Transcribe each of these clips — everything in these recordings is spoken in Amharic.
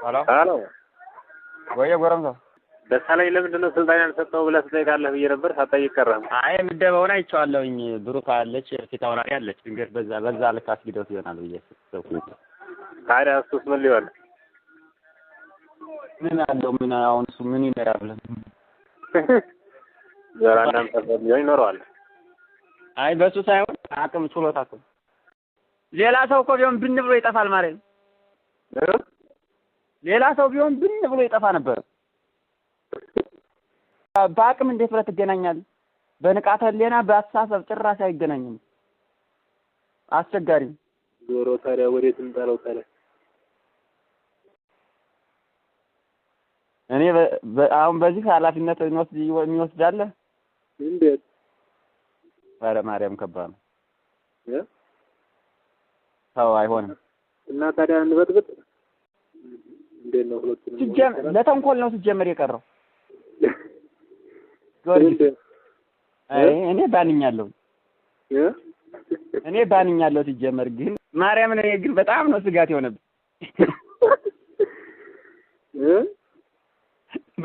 ሄሎ። ሄሎ። ወየ ጎረምሳው። ደሳለኝ ለምንድን ነው ስልጣን ያልሰጠው ብለህ ትጠይቃለህ ብዬ ነበር፣ ሳትጠይቅ ቀረህ። አይ ምደባውን አይቼዋለሁኝ። ብሩክ አለች፣ ፊት አውራሪ አለች። ድንገት በዛ በዛ ልክ አስጊደውት ይሆናል ብዬ አሰብኩኝ። ታዲያ እሱስ ምን ሊሆን? ምን አለው? ምን አሁን እሱ ምን ይመራል ብለህ? ዞራ አንድ 50 ሚሊዮን ይኖረዋል። አይ በሱ ሳይሆን አቅም ችሎታ እኮ፣ ሌላ ሰው እኮ ቢሆን ብን ብሎ ይጠፋል ማለት ነው። ሌላ ሰው ቢሆን ብን ብሎ ይጠፋ ነበር። በአቅም እንዴት ብለህ ትገናኛለህ? በንቃተ ህሊና በአስተሳሰብ ጭራሽ አይገናኝም። አስቸጋሪ። ዞሮ ታዲያ ወዴት እንጠራው ታዲያ? እኔ አሁን በዚህ ኃላፊነት የሚወስድ አለ? እንዴት? ኧረ ማርያም ከባድ ነው። ተው አይሆንም። እና ታዲያ እንበጥብጥ እንዴት ነው ሁለቱንም? ሲጀመር ለተንኮል ነው ሲጀመር የቀረው ጊዮርጊስ። አይ እኔ ባንኛለሁ። እኔ ባንኛለሁ ሲጀመር፣ ግን ማርያምን እኔ ግን በጣም ነው ስጋት የሆነብኝ።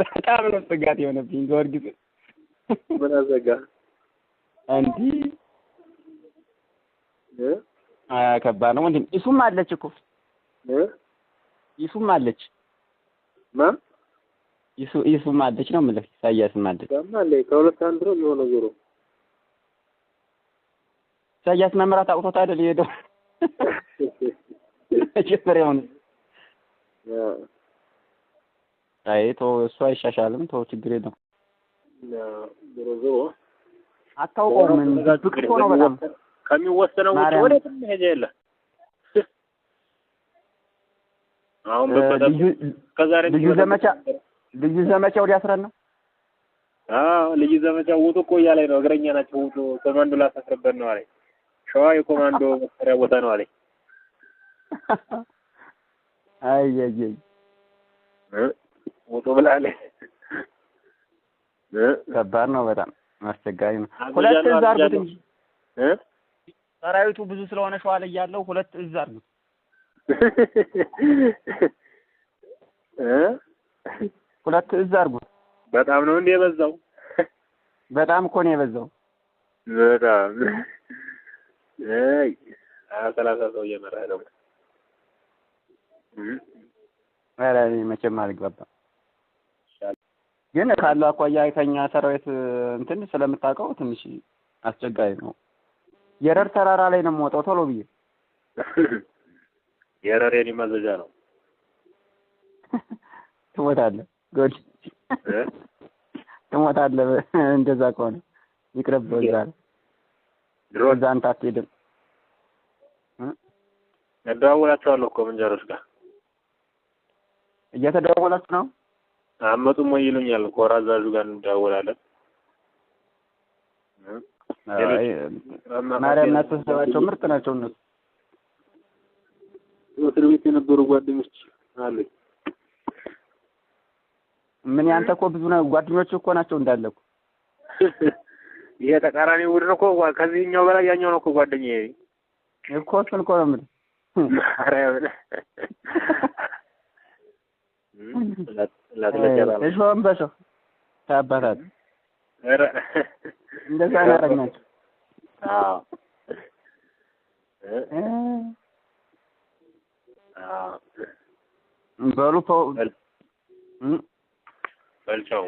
በጣም ነው ስጋት የሆነብኝ ጊዮርጊስ። ምን አዘጋ? እንዲህ ከባድ ነው ወንድም። ይሱም አለች እኮ፣ ይሱም አለች። ማ? ይሱ ይሱም አለች ነው የምልህ። ኢሳያስም አለች። አለ። ከሁለት አንዱ ነው የሚሆነው ዞሮ። ኢሳያስ መምራት አቅቶት አይደል የሄደው መጀመሪያውን? አይ ተው፣ እሱ አይሻሻልም። ተው ችግር የለውም። ዞሮ ዞሮ አታውቀውም። ድብቅ እኮ ነው በጣም። ከሚወሰነው ውጭ ወዴትም መሄጃ የለ። አሁን ከዛሬ ልዩ ዘመቻ ልዩ ዘመቻው ሊያስረን ነው። አዎ ልዩ ዘመቻ ውጡ እኮ እያለኝ ነው። እግረኛ ናቸው ውጡ፣ ኮማንዶ ላሳስርበት ነው አለኝ። ሸዋ የኮማንዶ መሰሪያ ቦታ ነው አለኝ። አይ አይ አይ ውጡ ብላለች። ከባድ ነው፣ በጣም አስቸጋሪ ነው። ሁለት እዝ አድርጉት እንጂ፣ ሰራዊቱ ብዙ ስለሆነ ሸዋ ላይ ያለው ሁለት እዝ አድርጉት። ሁለት እዝ አድርጉት። በጣም ነው እንዴ የበዛው? በጣም እኮ ነው የበዛው። በጣም። አይ 20 30 ሰው እየመራህ ነው። ኧረ እኔ መቼም አልግባባም። ግን ካለው አኳያ ከኛ ሰራዊት እንትን ስለምታውቀው ትንሽ አስቸጋሪ ነው። የረር ተራራ ላይ ነው የምወጣው ቶሎ ብዬ። የረር የኔ ማዘዣ ነው። ትሞታለህ፣ ጎድ ትሞታለህ። እንደዛ ከሆነ ይቅርብህ። እዛ እዛ አንተ አትሄድም። እደዋወላቸዋለሁ እኮ ምንጀሮች ጋር። እየተደዋወላችሁ ነው? አመጡም ወይ ይሉኛል። ኮር አዛዡ ጋር እንደዋወላለን። ማርያም ናቸው፣ ምርጥ ናቸው እነሱ። እስር ቤት የነበሩ ጓደኞች አሉኝ። ምን ያንተ እኮ ብዙ ነው ጓደኞች እኮ ናቸው እንዳለ እኮ። ይሄ ተቃራኒ ቡድን እኮ ከዚህኛው በላይ ያኛው ነው እኮ ጓደኛዬ እኮ። እሱን እኮ ነው የምልህ። ማርያምን እሾህን በሾህ ታባታለህ። እንደዛ ነው ያደረግናቸው። አዎ። በሉ። በል ቻው።